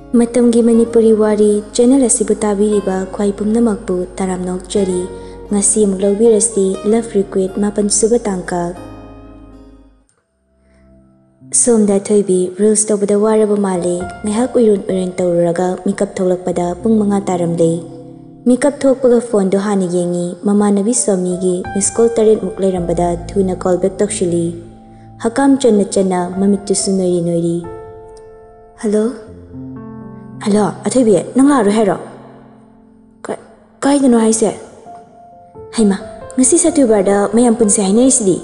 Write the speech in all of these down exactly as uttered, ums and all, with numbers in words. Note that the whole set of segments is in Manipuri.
ꯃꯇꯝꯒꯤ ꯃꯅꯤꯄꯨꯔꯤ ꯋꯥꯔꯤ ꯆꯦꯅꯦꯜ ꯑꯁꯤꯕꯨ ꯇꯥꯕꯤꯔꯤꯕ ꯈ꯭ꯋꯥꯏ ꯄꯨꯝꯅꯃꯛꯄꯨ ꯇꯔꯥꯝꯅ ꯑꯣꯛꯆꯔꯤ꯫ ꯉꯁꯤ ꯑꯃꯨꯛ ꯂꯧꯕꯤꯔꯁꯤ Love Request ꯃꯥꯄꯟ ꯁꯨꯕ ꯇꯥꯡꯀꯛ꯫ ꯁꯣꯝꯗ ꯑꯊꯣꯏꯕꯤ reels ꯇꯧꯕꯗ ꯋꯥꯔꯕ ꯃꯥꯜꯂꯦ꯫ ꯉꯥꯏꯍꯥꯛ ꯎꯏꯔꯨꯟ ꯎꯏꯔꯨꯟ ꯇꯧꯔꯨꯔꯒ ꯃꯤꯀꯞ ꯊꯣꯛꯂꯛꯄꯗ ꯄꯨꯡ ꯃꯉꯥ ꯇꯥꯔꯝꯂꯦ꯫ ꯃꯤꯀꯞ ꯊꯣꯛꯄꯒ ꯐꯣꯟꯗꯣ ꯍꯥꯟꯅ ꯌꯦꯡꯉꯤ꯫ ꯃꯃꯥꯟꯅꯕꯤ ꯁ꯭ꯋꯥꯃꯤꯒꯤ miss call ꯇꯔꯦꯠꯃꯨꯛ ꯂꯩꯔꯝꯕꯗ ꯊꯨꯅ call back ꯇꯧꯁꯤꯜꯂꯤ꯫ ꯍꯀꯥꯝ ꯆꯟꯅ ꯆꯟꯅ ꯃꯃꯤꯠꯇꯨꯁꯨ ꯅꯣꯏꯔꯤ ꯅꯣꯏꯔꯤ꯫ "ꯍꯜꯂꯣ? ꯍꯜꯂꯣ, ꯑꯊꯣꯏꯕꯤ, ꯅꯪ ꯂꯥꯛꯑꯔꯣꯏ ꯍꯥꯏꯔꯣ? ꯀ-, ꯀꯥꯏꯗꯅꯣ ꯍꯥꯏꯁꯦ? ꯍꯩꯃꯥ, ꯉꯁꯤ ꯁꯇꯨꯕꯥꯔꯗ ꯃꯌꯥꯝ ꯄꯨꯟꯁꯦ ꯍꯥꯏꯅꯔꯤꯁꯤꯗꯤ?"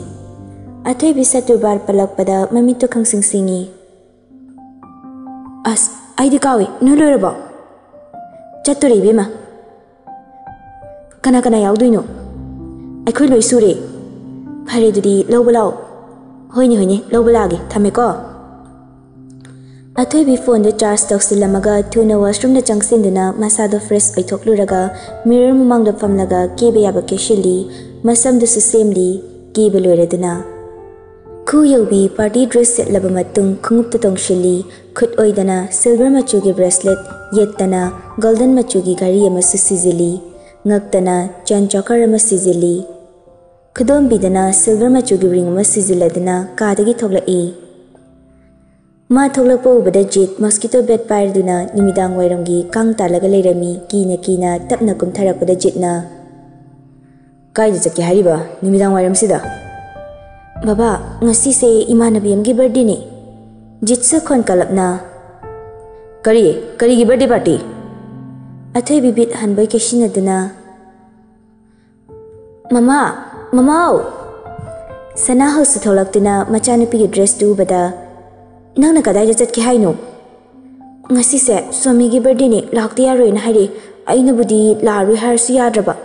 ꯑꯊꯣꯏꯕꯤ ꯁꯇꯨꯕꯥꯔ ꯄꯜꯂꯛꯄꯗ ꯃꯃꯤꯠꯇꯨ ꯈꯪꯁꯤꯡ ꯁꯤꯡꯉꯤ꯫ "ꯑꯁ, ꯑꯩꯗꯤ ꯀꯥꯎꯏ, ꯅꯣꯏ ꯂꯣꯏꯔꯕꯣ?" "ꯆꯠꯇꯣꯔꯦ ꯏꯕꯦꯝꯃ꯫ ꯀꯅꯥ ꯀꯅꯥ ꯌꯥꯎꯗꯣꯏꯅꯣ?" "ꯑꯩꯈꯣꯏ ꯂꯣꯏ ꯁꯨꯔꯦ꯫" "ꯐꯔꯦ, ꯑꯗꯨꯗꯤ ꯂꯧꯕ ꯂꯥꯛꯑꯣ꯫" "ꯍꯣꯏꯅꯦ, ꯍꯣꯏꯅꯦ, ꯂꯧꯕ ꯂꯥꯛꯑꯒꯦ, ꯊꯝꯃꯦꯀꯣ꯫" ꯑꯊꯣꯏꯕꯤ ꯐꯣꯟꯗꯨ charge ꯇꯧꯁꯤꯜꯂꯝꯃꯒ ꯊꯨꯅ washroomꯗ ꯆꯪꯁꯤꯟꯗꯨꯅ ꯃꯁꯥꯗꯣ fresh ꯑꯣꯏꯊꯣꯛꯂꯨꯔꯒ mirror ꯃꯃꯥꯡꯗ ꯐꯝꯂꯒ ꯀꯦꯕ ꯌꯥꯕ ꯀꯦꯁꯤꯜꯂꯤ꯫ ꯃꯁꯝꯗꯨꯁꯨ ꯁꯦꯝꯂꯤ꯫ ꯀꯦꯕ ꯂꯣꯏꯔꯗꯨꯅ ꯈꯨ ꯌꯧꯕꯤ party dress ꯁꯦꯠꯂꯕ ꯃꯇꯨꯡ ꯈꯣꯡꯎꯞꯇ ꯇꯣꯡꯁꯤꯜꯂꯤ꯫ ꯈꯨꯠ ꯑꯣꯏꯗꯅ silver ꯃꯆꯨꯒꯤ bracelet, ꯌꯦꯠꯇꯅ golden ꯃꯆꯨꯒꯤ ꯘꯔꯤ ꯑꯃꯁꯨ ꯁꯤꯖꯤꯜꯂꯤ꯫ ꯉꯛꯇꯅ chain choker ꯑꯃ ꯁꯤꯖꯤꯜꯂꯤ꯫ ꯈꯨꯗꯣꯝꯕꯤꯗꯅ silver ꯃꯆꯨꯒꯤ ring ꯑꯃ ꯁꯤꯖꯤꯜꯂꯗꯨꯅ ꯀꯥꯗꯒꯤ ꯊꯣꯛꯂꯛꯏ꯫ ꯃꯥ ꯊꯣꯛꯂꯛꯄ ꯎꯕꯗ ꯖꯤꯠ mosquito bat ꯄꯥꯏꯔꯗꯨꯅ ꯅꯨꯃꯤꯗꯥꯡ ꯋꯥꯏꯔꯝꯒꯤ ꯀꯥꯡ ꯇꯥꯜꯂꯒ ꯂꯩꯔꯝꯃꯤ꯫ ꯀꯤꯅ ꯀꯤꯅ ꯇꯞꯅ ꯀꯨꯝꯊꯔꯛꯄꯗ ꯖꯤꯠꯅ, "ꯀꯥꯏꯗ ꯆꯠꯀꯦ ꯍꯥꯏꯔꯤꯕ ꯅꯨꯃꯤꯗꯥꯡ ꯋꯥꯏꯔꯝꯁꯤꯗ?" "ꯕꯕꯥ, ꯉꯁꯤꯁꯦ ꯏꯃꯥꯟꯅꯕꯤ ꯑꯃꯒꯤ birthdayꯅꯦ꯫" ꯖꯤꯠꯁꯨ ꯈꯣꯟ ꯀꯜꯂꯞꯅ, "ꯀꯔꯤ? ꯀꯔꯤꯒꯤ birthday party?" ꯑꯊꯣꯏꯕꯤ ꯕꯤꯠ ꯍꯟꯕꯣꯏ ꯀꯩꯁꯤꯟꯅꯗꯨꯅ, "ꯃꯃꯥ, ꯃꯃꯥꯎ!" ꯁꯅꯥꯍꯧꯁꯨ ꯊꯣꯛꯂꯛꯇꯨꯅ ꯃꯆꯥꯅꯨꯄꯤꯒꯤ dressꯇꯨ ꯎꯕꯗ, "ꯅꯪꯅ ꯀꯗꯥꯏꯗ ꯆꯠꯀꯦ ꯍꯥꯏꯅꯣ?" "ꯉꯁꯤꯁꯦ ꯁꯣꯃꯤꯒꯤ birthdayꯅꯦ, ꯂꯥꯛꯇ ꯌꯥꯔꯣꯏꯅ ꯍꯥꯏꯔꯛꯑꯦ꯫ ꯑꯩꯅꯕꯨꯗꯤ ꯂꯥꯛꯑꯔꯣꯏ ꯍꯥꯏꯔꯁꯨ ꯌꯥꯗ꯭ꯔꯕ꯫"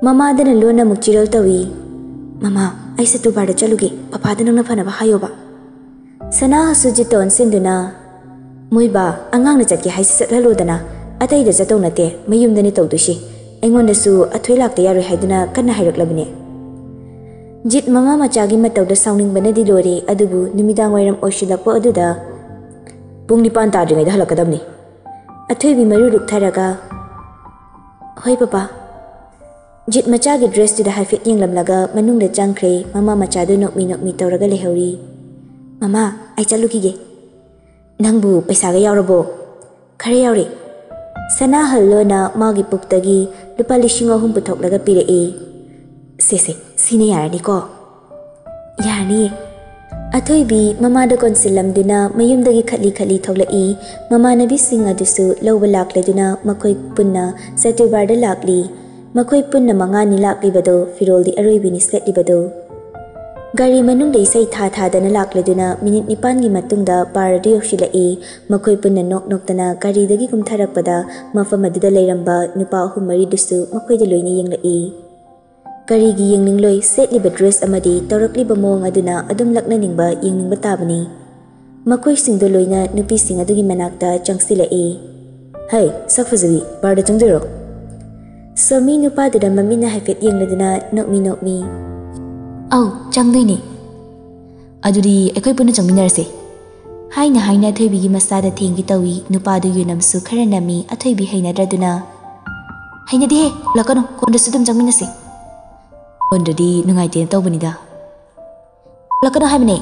ꯃꯃꯥꯗꯅ ꯂꯣꯟꯅ ꯑꯃꯨꯛ ꯆꯤꯔꯣꯜ ꯇꯧꯏ, "ꯃꯃꯥ, ꯑꯩ ꯁꯇꯨꯕꯥꯔꯗ ꯆꯠꯂꯨꯒꯦ, ꯄꯄꯥꯗ ꯅꯪꯅ ꯐꯅꯕ ꯍꯥꯏꯌꯣꯕ꯫" ꯁꯅꯥꯍꯧꯁꯨ ꯖꯤꯠꯇ ꯑꯣꯟꯁꯤꯟꯗꯨꯅ, "ꯃꯣꯏ ꯕꯥ, ꯑꯉꯥꯡꯅ ꯆꯠꯀꯦ ꯍꯥꯏꯁꯤ ꯆꯠꯍꯜꯂꯣꯗꯅ, ꯑꯇꯩꯗ ꯆꯠꯇꯧ ꯅꯠꯇꯦ, ꯃꯌꯨꯝꯗꯅꯦ ꯇꯧꯗꯣꯏꯁꯤ꯫ ꯑꯩꯉꯣꯟꯗꯁꯨ ꯑꯊꯣꯏ ꯂꯥꯛꯇ ꯌꯥꯔꯣꯏ ꯍꯥꯏꯗꯨꯅ ꯀꯟꯅ ꯍꯥꯏꯔꯛꯂꯕꯅꯦ꯫" ꯖꯤꯠ ꯃꯃꯥ ꯃꯆꯥꯒꯤ ꯃꯇꯧꯗ ꯁꯥꯎꯅꯤꯡꯕꯅꯗꯤ ꯂꯣꯏꯔꯦ, ꯑꯗꯨꯕꯨ ꯅꯨꯃꯤꯗꯥꯡ ꯋꯥꯏꯔꯝ ꯑꯣꯏꯁꯤꯜꯂꯛꯄ ꯑꯗꯨꯗ, ꯄꯨꯡ ꯅꯤꯄꯥꯟ ꯇꯥꯗ꯭ꯔꯤꯉꯩꯗ ꯍꯜꯂꯛꯀꯗꯕꯅꯤ꯫ ꯑꯊꯣꯏꯕꯤ ꯃꯔꯨ ꯂꯨꯛꯊꯔꯒ, "ꯍꯣꯏ ꯄꯄꯥ"꯫ ꯖꯤꯠ ꯃꯆꯥꯒꯤ ꯗ꯭ꯔꯦꯁꯇꯨꯗ ꯍꯥꯏꯐꯦꯠ ꯌꯦꯡꯂꯝꯂꯒ ꯃꯅꯨꯡꯗ ꯆꯪꯈ꯭ꯔꯦ꯫ ꯃꯃꯥ ꯃꯆꯥꯗꯨ ꯅꯣꯛꯃꯤ ꯅꯣꯛꯃꯤ ꯇꯧꯔꯒ ꯂꯩꯍꯧꯔꯤ꯫ "ꯃꯃꯥ, ꯑꯩ ꯆꯠꯂꯨꯈꯤꯒꯦ"꯫ "ꯅꯪꯕꯨ ꯄꯩꯁꯥꯒ ꯌꯥꯎꯔꯕꯣ?" "ꯈꯔ ꯌꯥꯎꯔꯦ"꯫ ꯁꯅꯥ ꯍꯜꯂꯣꯅ ꯃꯥꯒꯤ ꯄꯨꯛꯇꯒꯤ ꯂꯨꯄꯥ ꯂꯤꯁꯤꯡ ꯑꯍꯨꯝ ꯄꯨꯊꯣꯛꯂꯒ ꯄꯤꯔꯛꯏ꯫ "ꯁꯦ ꯁꯦ, ꯁꯤꯅ ꯌꯥꯔꯅꯤꯀꯣ?" "ꯌꯥꯔꯅꯤꯌꯦ"꯫ ꯑꯊꯣꯏꯕꯤ ꯃꯃꯥꯗ ꯀꯣꯟꯁꯤꯜꯂꯝꯗꯨꯅ ꯃꯌꯨꯝꯗꯒꯤ ꯈꯠꯂꯤ ꯈꯠꯂꯤ ꯊꯣꯛꯂꯛꯏ꯫ ꯃꯃꯥꯟꯅꯕꯤꯁꯤꯡ ꯑꯗꯨꯁꯨ ꯂꯧꯕ ꯂꯥꯛꯂꯗꯨꯅ ꯃꯈꯣꯏ ꯄꯨꯟꯅ ꯆꯇꯨꯕꯥꯔꯗ ꯂꯥꯛꯂꯤ꯫ ꯃꯈꯣꯏ ꯄꯨꯟꯅ ꯃꯉꯥꯅꯤ ꯂꯥꯛꯂꯤꯕꯗꯨ, ꯐꯤꯔꯣꯜꯗꯤ ꯑꯔꯣꯏꯕꯤꯅꯤ ꯁꯦꯠꯂꯤꯕꯗꯨ꯫ ꯒꯥꯔꯤ ꯃꯅꯨꯡꯗ ꯏꯁꯩ ꯊꯥ ꯊꯥꯗꯅ ꯂꯥꯛꯂꯗꯨꯅ ꯃꯤꯅꯤꯠ ꯅꯤꯄꯥꯟꯒꯤ ꯃꯇꯨꯡꯗ ꯕꯥꯔ ꯑꯗꯨ ꯌꯧꯁꯤꯜꯂꯛꯏ꯫ ꯃꯈꯣꯏ ꯄꯨꯟꯅ ꯅꯣꯛ ꯅꯣꯛꯇꯅ ꯒꯥꯔꯤꯗꯒꯤ ꯀꯨꯝꯊꯔꯛꯄꯗ ꯃꯐꯝ ꯑꯗꯨꯗ ꯂꯩꯔꯝꯕ ꯅꯨꯄꯥ ꯑꯍꯨꯝ ꯃꯔꯤꯗꯨꯁꯨ ꯃꯈꯣꯏꯗ ꯂꯣꯏꯅ ꯌꯦꯡꯂꯛꯏ꯫ ꯀꯔꯤꯒꯤ ꯌꯦꯡꯅꯤꯡꯂꯣꯏ? ꯁꯦꯠꯂꯤꯕ ꯗ꯭ꯔꯦꯁ ꯑꯃꯗꯤ ꯇꯧꯔꯛꯂꯤꯕ ꯃꯑꯣꯡ ꯑꯗꯨꯅ ꯑꯗꯨꯝ ꯂꯛꯅꯅꯤꯡꯕ, ꯌꯦꯡꯅꯤꯡꯕ ꯇꯥꯕꯅꯤ꯫ ꯃꯈꯣꯏꯁꯤꯡꯗꯨ ꯂꯣꯏꯅ ꯅꯨꯄꯤꯁꯤꯡ ꯑꯗꯨꯒꯤ ꯃꯅꯥꯛꯇ ꯆꯪꯁꯤꯜꯂꯛꯏ꯫ "ꯍꯩ, ꯁꯛ ꯐꯖꯕꯤ, ꯕꯥꯔꯗ ꯆꯪꯗꯣꯏꯔꯣ?" ꯁꯣꯃꯤ ꯅꯨꯄꯥꯗꯨꯗ ꯃꯃꯤꯠꯅ ꯍꯥꯏꯐꯦꯠ ꯌꯦꯡꯂꯗꯨꯅ ꯅꯣꯛꯃꯤ ꯅꯣꯛꯃꯤ, "ꯑꯧ, ꯆꯪꯗꯣꯏꯅꯦ"꯫ "ꯑꯗꯨꯗꯤ ꯑꯩꯈꯣꯏ ꯄꯨꯟꯅ ꯆꯪꯃꯤꯟꯅꯔꯁꯦ"꯫ ꯍꯥꯏꯅ ꯍꯥꯏꯅ ꯑꯊꯣꯏꯕꯤꯒꯤ ꯃꯁꯥꯗ ꯊꯦꯡꯒꯦ ꯇꯧꯏ꯫ ꯅꯨꯄꯥꯗꯨ ꯌꯨꯅꯝꯁꯨ ꯈꯔ ꯅꯝꯃꯤ꯫ ꯑꯊꯣꯏꯕꯤ ꯍꯩꯅꯗ꯭ꯔꯗꯨꯅ, "ꯍꯩꯅꯗꯦꯍꯦ, ꯂꯥꯛꯀꯅꯨ, ꯀꯣꯟꯗꯁꯨ ꯑꯗꯨꯝ ꯆꯪꯃꯤꯟꯅꯁꯦ"꯫ "ꯀꯣꯟꯗꯗꯤ ꯅꯨꯡꯉꯥꯏꯇꯦꯅ ꯇꯧꯕꯅꯤꯗ"꯫ "ꯂꯥꯛꯀꯅꯨ ꯍꯥꯏꯕꯅꯦ"꯫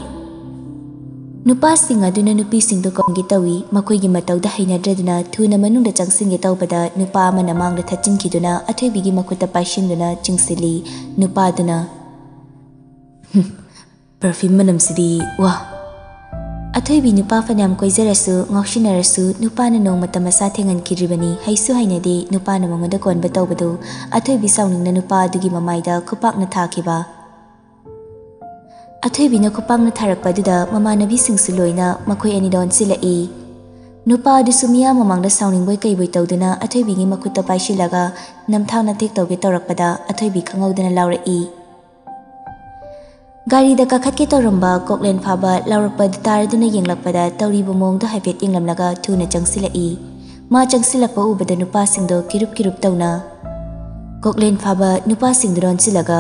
ꯅꯨꯄꯥꯁꯤꯡ ꯑꯗꯨꯅ ꯅꯨꯄꯤꯁꯤꯡꯗꯨ ꯀꯧꯒꯦ ꯇꯧꯏ꯫ ꯃꯈꯣꯏꯒꯤ ꯃꯇꯧꯗ ꯍꯩꯅꯗ꯭ꯔꯗꯨꯅ ꯊꯨꯅ ꯃꯅꯨꯡꯗ ꯆꯪꯁꯤꯟꯒꯦ ꯇꯧꯕꯗ ꯅꯨꯄꯥ ꯑꯃꯅ ꯃꯥꯡꯗ ꯊꯠꯆꯤꯟꯈꯤꯗꯨꯅ ꯑꯊꯣꯏꯕꯤꯒꯤ ꯃꯈꯨꯠꯇ ꯄꯥꯏꯁꯤꯟꯗꯨꯅ ꯆꯤꯡꯁꯤꯜꯂꯤ꯫ ꯅꯨꯄꯥꯗꯨꯅ, "ꯍꯨꯝ, ꯄꯔꯐ꯭ꯌꯨꯝ ꯃꯅꯝꯁꯤꯗꯤ, ꯋꯥ!" ꯑꯊꯣꯏꯕꯤ ꯅꯨꯄꯥ ꯐꯅꯌꯥꯝ ꯀꯣꯏꯖꯔꯁꯨ, ꯉꯥꯎꯁꯤꯟꯅꯔꯁꯨ, ꯅꯨꯄꯥꯅ ꯅꯣꯡꯃꯇ ꯃꯁꯥ ꯊꯦꯡꯍꯟꯈꯤꯗ꯭ꯔꯤꯕꯅꯤ꯫ ꯍꯩꯁꯨ ꯍꯩꯅꯗꯦ ꯅꯨꯄꯥꯅ ꯃꯉꯣꯟꯗ ꯀꯣꯟꯕ ꯇꯧꯕꯗꯨ꯫ ꯑꯊꯣꯏꯕꯤ ꯁꯥꯎꯅꯤꯡꯅ ꯅꯨꯄꯥ ꯑꯗꯨꯒꯤ ꯃꯃꯥꯏꯗ ꯈꯨꯄꯥꯛꯅ ꯊꯥꯈꯤꯕ꯫ ꯑꯊꯣꯏꯕꯤꯅ ꯈꯨꯄꯥꯛꯅ ꯊꯥꯔꯛꯄ ꯑꯗꯨꯗ ꯃꯃꯥꯟꯅꯕꯤꯁꯤꯡꯁꯨ ꯂꯣꯏꯅ ꯃꯈꯣꯏ ꯑꯅꯤꯗ ꯑꯣꯟꯁꯤꯜꯂꯛꯏ꯫ ꯅꯨꯄꯥ ꯑꯗꯨꯁꯨ ꯃꯤꯌꯥꯝ ꯃꯃꯥꯡꯗ ꯁꯥꯎꯅꯤꯡꯕꯣꯏ ꯀꯩꯕꯣꯏ ꯇꯧꯗꯨꯅ ꯑꯊꯣꯏꯕꯤꯒꯤ ꯃꯈꯨꯠꯇ ꯄꯥꯏꯁꯤꯜꯂꯒ ꯅꯝꯊꯥꯛ ꯅꯝꯊꯦꯛ ꯇꯧꯒꯦ ꯇꯧꯔꯛꯄꯗ ꯑꯊꯣꯏꯕꯤ ꯈꯪꯍꯧꯗꯅ ꯂꯥꯎꯔꯛꯏ꯫ ꯒꯥꯔꯤꯗ ꯀꯥꯈꯠꯀꯦ ꯇꯧꯔꯝꯕ ꯀꯣꯛꯂꯦꯟ ꯐꯥꯕ ꯂꯥꯎꯔꯛꯄ ꯑꯗꯨ ꯇꯥꯔꯗꯨꯅ ꯌꯦꯡꯂꯛꯄꯗ ꯇꯧꯔꯤꯕ ꯃꯑꯣꯡꯗꯣ ꯍꯥꯏꯐꯦꯠ ꯌꯦꯡꯂꯝꯂꯒ ꯊꯨꯅ ꯆꯪꯁꯤꯜꯂꯛꯏ꯫ ꯃꯥ ꯆꯪꯁꯤꯜꯂꯛꯄ ꯎꯕꯗ ꯅꯨꯄꯥꯁꯤꯡꯗꯣ ꯀꯤꯔꯨꯞ ꯀꯤꯔꯨꯞ ꯇꯧꯅ ꯀꯣꯛꯂꯦꯟ ꯐꯥꯕ ꯅꯨꯄꯥꯁꯤꯡꯗꯨꯗ ꯑꯣꯟꯁꯤꯜꯂꯒ,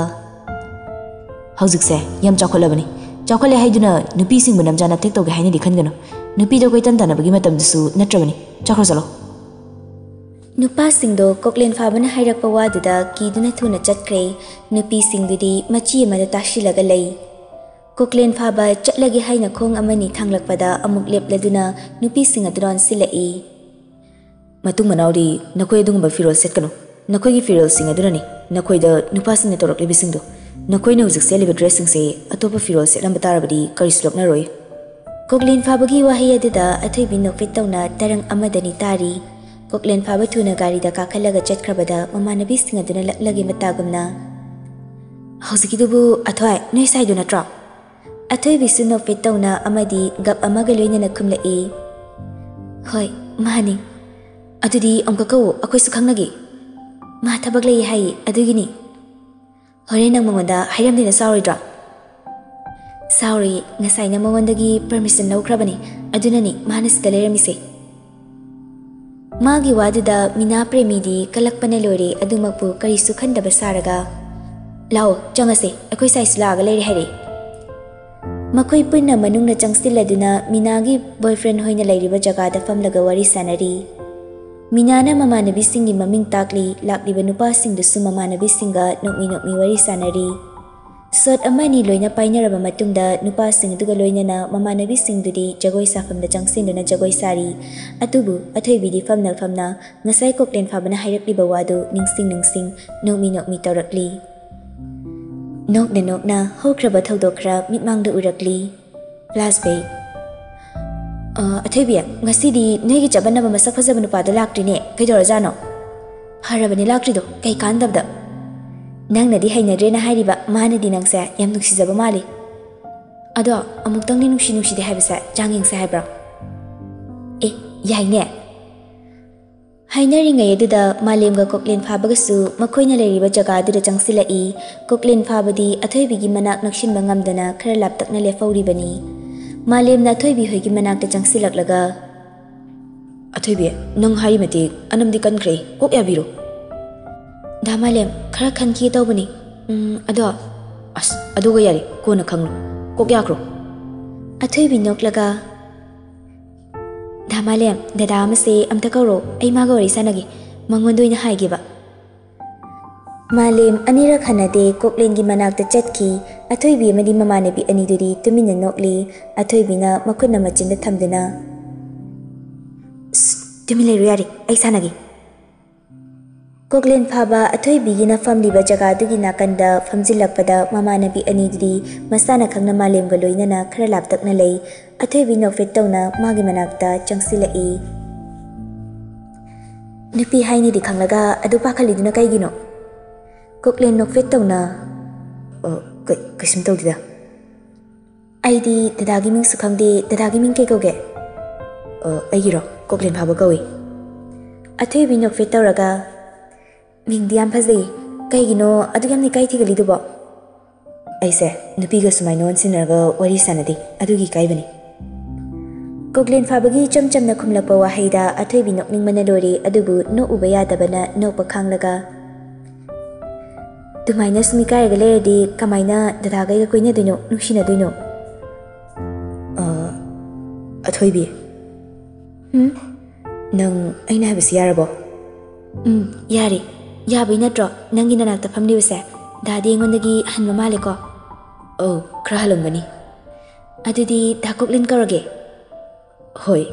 "ꯍꯧꯖꯤꯛꯁꯦ ꯌꯥꯝ ꯆꯥꯎꯈꯠꯂꯕꯅꯤ꯫ ꯆꯥꯎꯈꯠꯂꯦ ꯍꯥꯏꯗꯨꯅ ꯅꯨꯄꯤꯁꯤꯡꯕꯨ ꯅꯝꯖꯥ ꯅꯝꯊꯦꯛ ꯇꯧꯒꯦ ꯍꯥꯏꯅꯗꯤ ꯈꯟꯒꯅꯨ꯫ ꯅꯨꯄꯤꯗ ꯀꯣꯏꯇꯥꯟ ꯇꯥꯟꯅꯕꯒꯤ ꯃꯇꯝꯗꯨꯁꯨ ꯅꯠꯇ꯭ꯔꯕꯅꯤ꯫ ꯆꯠꯈ꯭ꯔꯣ, ꯆꯠꯂꯣ꯫ ꯅꯨꯄꯥꯁꯤꯡꯗꯣ ꯀꯣꯛꯂꯦꯟ ꯐꯥꯕꯅ ꯍꯥꯏꯔꯛꯄ ꯋꯥꯗꯨꯗ ꯀꯤꯗꯨꯅ ꯊꯨꯅ ꯆꯠꯈ꯭ꯔꯦ꯫ ꯅꯨꯄꯤꯁꯤꯡꯗꯨꯗꯤ ꯃꯆꯤ ꯑꯃꯗ ꯇꯥꯁꯤꯜꯂꯒ ꯂꯩ꯫ ꯀꯣꯛꯂꯦꯟ ꯐꯥꯕ ꯆꯠꯂꯒꯦ ꯍꯥꯏꯅ ꯈꯣꯡ ꯑꯃꯅꯤ ꯊꯥꯡꯂꯛꯄꯗ ꯑꯃꯨꯛ ꯂꯦꯞꯂꯗꯨꯅ ꯅꯨꯄꯤꯁꯤꯡ ꯑꯗꯨꯗ ꯑꯣꯟꯁꯤꯜꯂꯛꯏ꯫ ꯃꯇꯨꯡ ꯃꯅꯥꯎꯗꯤ ꯅꯈꯣꯏ ꯑꯗꯨꯒꯨꯝꯕ ꯐꯤꯔꯣꯜ ꯁꯦꯠꯀꯅꯨ꯫ ꯅꯈꯣꯏꯒꯤ ꯐꯤꯔꯣꯜꯁꯤꯡ ꯑꯗꯨꯅꯅꯤ ꯅꯈꯣꯏꯗ ꯅꯨꯄꯥꯁꯤꯡꯅ ꯇꯧꯔꯛꯂꯤꯕꯁꯤꯡꯗꯣ꯫ ꯅꯈꯣꯏꯅ ꯍꯧꯖꯤꯛ ꯁꯦꯠꯂꯤꯕ ꯗ꯭ꯔꯦꯁꯁꯤꯡꯁꯦ ꯑꯇꯣꯞꯄ ꯐꯤꯔꯣꯜ ꯁꯦꯠꯂꯝꯕ ꯇꯥꯔꯕꯗꯤ ꯀꯔꯤꯁꯨ ꯂꯣꯛꯅꯔꯣꯏ꯫ ꯀꯣꯛꯂꯦꯟ ꯐꯥꯕꯒꯤ ꯋꯥꯍꯩ ꯑꯗꯨꯗ ꯑꯊꯣꯏꯕꯤ ꯅꯣꯛꯐꯦꯠ ꯇꯧꯅ ꯇꯔꯪ ꯑꯃꯗꯅꯤ ꯇꯥꯔꯤ꯫ ꯀꯣꯛꯂꯦꯟ ꯐꯥꯕ ꯊꯨꯅ ꯒꯥꯔꯤꯗ ꯀꯥꯈꯠꯂꯒ ꯆꯠꯈ꯭ꯔꯕꯗ ꯃꯃꯥꯟꯅꯕꯤꯁꯤꯡ ꯑꯗꯨꯅ ꯂꯛꯂꯒꯦ ꯃꯇꯥꯒꯨꯝꯅ, "ꯍꯧꯖꯤꯛꯀꯤꯗꯨꯕꯨ ꯑꯊꯣꯏ, ꯅꯣꯏ ꯁꯥꯏꯗꯣ ꯅꯠꯇ꯭ꯔꯣ?" ꯑꯊꯣꯏꯕꯤꯁꯨ ꯅꯣꯛꯐꯦꯠ ꯇꯧꯅ ꯑꯃꯗꯤ ꯒꯞ ꯑꯃꯒ ꯂꯣꯏꯅꯅ ꯈꯨꯝꯂꯛꯏ, "ꯍꯣꯏ, ꯃꯥꯅꯤ꯫ ꯑꯗꯨꯗꯤ ꯑꯃꯨꯛꯀ ꯀꯧ, ꯑꯩꯈꯣꯏꯁꯨ ꯈꯪꯅꯒꯦ꯫ ꯃꯥ ꯊꯕꯛ ꯂꯩ ꯍꯥꯏꯌꯦ, ꯑꯗꯨꯒꯤꯅꯤ꯫ ꯍꯣꯔꯦꯟ ꯅꯪ ꯃꯉꯣꯟꯗ ꯍꯥꯏꯔꯝꯗꯦꯅ ꯁꯥꯎꯔꯣꯏꯗ꯭ꯔꯣ?" "ꯁꯥꯎꯔꯣꯏ, ꯉꯁꯥꯏꯅ ꯃꯉꯣꯟꯗꯒꯤ ꯄꯔꯃꯤꯁꯟ ꯂꯧꯈ꯭ꯔꯕꯅꯤ, ꯑꯗꯨꯅꯅꯤ ꯃꯥꯅ ꯁꯤꯗ ꯂꯩꯔꯝꯃꯤꯁꯦ꯫" ꯃꯥꯒꯤ ꯋꯥꯗꯨꯗ ꯃꯤꯅꯥ ꯄ꯭ꯔꯦꯃꯤꯗꯤ ꯀꯜꯂꯛꯄꯅ ꯂꯣꯏꯔꯦ, ꯑꯗꯨꯃꯛꯄꯨ ꯀꯔꯤꯁꯨ ꯈꯟꯗꯕ ꯁꯥꯔꯒ, "ꯂꯥꯛꯑꯣ, ꯆꯪꯉꯁꯦ, ꯑꯩꯈꯣꯏ ꯁꯥꯏꯁꯨ ꯂꯥꯛꯑꯒ ꯂꯩꯔꯦ ꯍꯥꯏꯔꯦ꯫" ꯃꯈꯣꯏ ꯄꯨꯟꯅ ꯃꯅꯨꯡꯗ ꯆꯪꯁꯤꯜꯂꯗꯨꯅ ꯃꯤꯅꯥꯒꯤ ꯕꯣꯏꯐ꯭ꯔꯦꯟ ꯍꯣꯏꯅ ꯂꯩꯔꯤꯕ ꯖꯒꯥꯗ ꯐꯝꯂꯒ ꯋꯥꯔꯤ ꯁꯥꯟꯅꯔꯤ꯫ ꯃꯤꯅꯥꯅ ꯃꯃꯥꯟꯅꯕꯤꯁꯤꯡꯒꯤ ꯃꯃꯤꯡ ꯇꯥꯛꯂꯤ, ꯂꯥꯛꯂꯤꯕ ꯅꯨꯄꯥꯁꯤꯡꯗꯨꯁꯨ ꯃꯃꯥꯟꯅꯕꯤꯁꯤꯡꯒ ꯅꯣꯛꯃꯤ ꯅꯣꯛꯃꯤ ꯋꯥꯔꯤ ꯁꯥꯟꯅꯔꯤ꯫ ꯁꯣꯠ ꯑꯃ ꯑꯅꯤ ꯂꯣꯏꯅ ꯄꯥꯏꯅꯔꯕ ꯃꯇꯨꯡꯗ ꯅꯨꯄꯥꯁꯤꯡ ꯑꯗꯨꯒ ꯂꯣꯏꯅꯅ ꯃꯃꯥꯟꯅꯕꯤꯁꯤꯡꯗꯨꯗꯤ ꯖꯒꯣꯏ ꯁꯥꯐꯝꯗ ꯆꯪꯁꯤꯟꯗꯨꯅ ꯖꯒꯣꯏ ꯁꯥꯔꯤ꯫ ꯑꯗꯨꯕꯨ ꯑꯊꯣꯏꯕꯤꯗꯤ ꯐꯝꯅ ꯐꯝꯅ ꯉꯁꯥꯏ ꯀꯣꯛꯂꯦꯟ ꯐꯥꯕꯅ ꯍꯥꯏꯔꯛꯂꯤꯕ ꯋꯥꯗꯨ ꯅꯤꯡꯁꯤꯡ ꯅꯤꯡꯁꯤꯡ, ꯅꯣꯛꯃꯤ ꯅꯣꯛꯃꯤ ꯇꯧꯔꯛꯂꯤ꯫ ꯅꯣꯛꯅ ꯅꯣꯛꯅ ꯍꯧꯈ꯭ꯔꯕ ꯊꯧꯗꯣꯛ ꯈꯔ ꯃꯤꯠꯃꯥꯡꯗ ꯎꯔꯛꯂꯤ꯫ ꯐ꯭ꯂꯥꯁꯕꯦꯛ꯫ "ꯑ, ꯑꯊꯣꯏꯕꯤ, ꯉꯁꯤꯗꯤ ꯅꯣꯏꯒꯤ ꯆꯠꯃꯟꯅꯕ ꯃꯁꯛ ꯐꯖꯕ ꯅꯨꯄꯥꯗꯣ ꯂꯥꯛꯇ꯭ꯔꯤꯅꯦ, ꯀꯩꯗꯧꯔꯖꯥꯠꯅꯣ? ꯐꯔꯕꯅꯦ ꯂꯥꯛꯇ꯭ꯔꯤꯗꯣ, ꯀꯩ ꯀꯥꯟꯗꯕꯗ?" "ꯅꯪꯅꯗꯤ ꯍꯩꯅꯗ꯭ꯔꯦꯅ ꯍꯥꯏꯔꯤꯕ, ꯃꯥꯅꯗꯤ ꯅꯪꯁꯦ ꯌꯥꯝ ꯅꯨꯡꯁꯤꯖꯕ ꯃꯥꯜꯂꯤ꯫ ꯑꯗꯣ ꯑꯃꯨꯛꯇꯪꯗꯤ ꯅꯨꯡꯁꯤ ꯅꯨꯡꯁꯤꯗꯦ ꯍꯥꯏꯕꯁꯦ ꯆꯥꯡ ꯌꯦꯡꯁꯦ ꯍꯥꯏꯕ꯭ꯔꯣ?" "ꯑꯦ, ꯌꯥꯏꯅꯦ꯫" ꯍꯥꯏꯅꯔꯤꯉꯩ ꯑꯗꯨꯗ ꯃꯥꯂꯦꯝꯒ ꯀꯣꯛꯂꯦꯟ ꯐꯥꯕꯒꯁꯨ ꯃꯈꯣꯏꯅ ꯂꯩꯔꯤꯕ ꯖꯒꯥ ꯑꯗꯨꯗ ꯆꯪꯁꯤꯜꯂꯛꯏ꯫ ꯀꯣꯛꯂꯦꯟ ꯐꯥꯕꯗꯤ ꯑꯊꯣꯏꯕꯤꯒꯤ ꯃꯅꯥꯛ ꯅꯛꯁꯤꯟꯕ ꯉꯝꯗꯅ ꯈꯔ ꯂꯥꯞꯇꯛꯅ ꯂꯦꯞꯍꯧꯔꯤꯕꯅꯤ꯫ ꯃꯥꯂꯦꯝꯅ ꯑꯊꯣꯏꯕꯤ ꯍꯣꯏꯒꯤ ꯃꯅꯥꯛꯇ ꯆꯪꯁꯤꯜꯂꯛꯂꯒ, "ꯑꯊꯣꯏꯕꯤ, ꯅꯪ ꯍꯥꯏꯔꯤ ꯃꯇꯤꯛ ꯑꯅꯝꯗꯤ ꯀꯟꯈ꯭ꯔꯦ, ꯀꯣꯛ ꯌꯥꯕꯤꯔꯣ꯫" "ꯗꯥ ꯃꯥꯂꯦꯝ, ꯈꯔ ꯈꯟꯈꯤꯒꯦ ꯇꯧꯕꯅꯤ꯫ ꯎꯝ, ꯑꯗꯣ꯫" "ꯑꯁ, ꯑꯗꯨꯒ ꯌꯥꯔꯦ, ꯀꯣꯟꯅ ꯈꯪꯂꯣ꯫ ꯀꯣꯛ ꯌꯥꯈ꯭ꯔꯣ꯫" ꯑꯊꯣꯏꯕꯤ ꯅꯣꯛꯂꯒ, "ꯃꯥꯂꯦꯝ, ꯗꯗꯥ ꯑꯃꯁꯦ ꯑꯝꯇ ꯀꯧꯔꯣ, ꯑꯩ ꯃꯥꯒ ꯋꯥꯔꯤ ꯁꯥꯟꯅꯒꯦ꯫ ꯃꯉꯣꯟꯗ ꯑꯣꯏꯅ ꯍꯥꯏꯒꯦꯕ꯫" ꯃꯥꯂꯦꯝ ꯑꯅꯤꯔꯛ ꯍꯟꯅꯗꯦ ꯀꯣꯛꯂꯦꯟꯒꯤ ꯃꯅꯥꯛꯇ ꯆꯠꯈꯤ꯫ ꯑꯊꯣꯏꯕꯤ ꯑꯃꯗꯤ ꯃꯃꯥꯟꯅꯕꯤ ꯑꯅꯤꯗꯨꯗꯤ ꯇꯨꯃꯤꯟꯅ ꯅꯣꯛꯂꯤ꯫ ꯑꯊꯣꯏꯕꯤꯅ ꯃꯈꯨꯠꯅ ꯃꯆꯤꯟꯗ ꯊꯝꯗꯨꯅ, "ꯁꯁ, ꯇꯨꯃꯤꯟ ꯂꯩꯔꯣ ꯌꯥꯔꯦ, ꯑꯩ ꯁꯥꯟꯅꯒꯦ꯫" ꯀꯣꯛꯂꯦꯟ ꯐꯥꯕ ꯑꯊꯣꯏꯕꯤꯒꯤꯅ ꯐꯝꯂꯤꯕ ꯖꯒꯥꯗꯨꯒꯤ ꯅꯥꯀꯟꯗ ꯐꯝꯖꯤꯜꯂꯛꯄꯗ ꯃꯃꯥꯟꯅꯕꯤ ꯑꯅꯤꯗꯨꯗꯤ ꯃꯁꯥꯅ ꯈꯪꯅ ꯃꯥꯂꯦꯝꯒ ꯂꯣꯏꯅꯅ ꯈꯔ ꯂꯥꯞꯇꯛꯅ ꯂꯩ꯫ ꯑꯊꯣꯏꯕꯤ ꯅꯣꯛꯐꯦꯠ ꯇꯧꯅ ꯃꯥꯒꯤ ꯃꯅꯥꯛꯇ ꯆꯪꯁꯤꯜꯂꯛꯏ꯫ "ꯅꯨꯄꯤ ꯍꯥꯏꯅꯤꯗꯤ ꯈꯪꯂꯒ ꯑꯗꯨ ꯄꯥꯈꯠꯂꯤꯗꯨꯅ ꯀꯩꯒꯤꯅꯣ?" ꯀꯣꯛꯂꯦꯟ ꯅꯣꯛꯐꯦꯠ ꯇꯧꯅ, "ꯑ, ꯀꯩ-, ꯀꯩꯁꯨꯝ ꯇꯧꯗꯦꯗ꯫" "ꯑꯩꯗꯤ ꯗꯗꯥꯒꯤ ꯃꯤꯡꯁꯨ ꯈꯪꯗꯦ, ꯗꯗꯥꯒꯤ ꯃꯤꯡ ꯀꯩ ꯀꯧꯒꯦ?" "ꯑ, ꯑꯩꯒꯤꯔꯣ? ꯀꯣꯛꯂꯦꯟ ꯐꯥꯕ ꯀꯧꯏ꯫" ꯑꯊꯣꯏꯕꯤ ꯅꯣꯛꯐꯦꯠ ꯇꯧꯔꯒ, "ꯃꯤꯡꯗꯤ ꯌꯥꯝ ꯐꯖꯩ, ꯀꯩꯒꯤꯅꯣ ꯑꯗꯨꯛ ꯌꯥꯝꯅ ꯏꯀꯥꯏ ꯊꯤꯒꯜꯂꯤꯗꯨꯕꯣ?" "ꯑꯩꯁꯦ ꯅꯨꯄꯤꯒ ꯁꯨꯃꯥꯏꯅ ꯑꯣꯟꯁꯤꯟꯅꯔꯒ ꯋꯥꯔꯤ ꯁꯥꯟꯅꯗꯦ, ꯑꯗꯨꯒꯤ ꯏꯀꯥꯏꯕꯅꯤ꯫" ꯀꯣꯛꯂꯦꯟ ꯐꯥꯕꯒꯤ ꯏꯆꯝ ꯆꯝꯅ ꯈꯨꯝꯂꯛꯄ ꯋꯥꯍꯩꯗ ꯑꯊꯣꯏꯕꯤ ꯅꯣꯛꯅꯤꯡꯕꯅ ꯂꯣꯏꯔꯦ, ꯑꯗꯨꯕꯨ ꯅꯣꯛꯎꯕ ꯌꯥꯗꯕꯅ ꯅꯣꯛꯄ ꯈꯥꯡꯂꯒ, "ꯑꯗꯨꯃꯥꯏꯅ ꯁꯨꯝ ꯏꯀꯥꯏꯔꯒ ꯂꯩꯔꯗꯤ ꯀꯃꯥꯏꯅ ꯗꯗꯥꯒꯩꯒ ꯀꯣꯏꯅꯗꯣꯏꯅꯣ, ꯅꯨꯡꯁꯤꯅꯗꯣꯏꯅꯣ?" "ꯑ, ꯑꯊꯣꯏꯕꯤ꯫" "ꯍꯨꯝ?" "ꯅꯪ ꯑꯩꯅ ꯍꯥꯏꯕꯁꯤ ꯌꯥꯔꯕꯣ?" "ꯎꯝ, ꯌꯥꯔꯦ꯫ ꯌꯥꯕꯩ ꯅꯠꯇ꯭ꯔꯣ ꯅꯪꯒꯤ ꯅꯅꯥꯛꯇ ꯐꯝꯂꯤꯕꯁꯦ? ꯗꯥꯗꯤ ꯑꯩꯉꯣꯟꯗꯒꯤ ꯍꯟꯕ ꯃꯥꯜꯂꯦꯀꯣ?" "ꯑꯧ, ꯈꯔ ꯍꯜꯂꯝꯒꯅꯤ꯫" "ꯑꯗꯨꯗꯤ ꯗꯥ ꯀꯣꯛꯂꯦꯟ ꯀꯧꯔꯒꯦ?" "ꯍꯣꯏ꯫"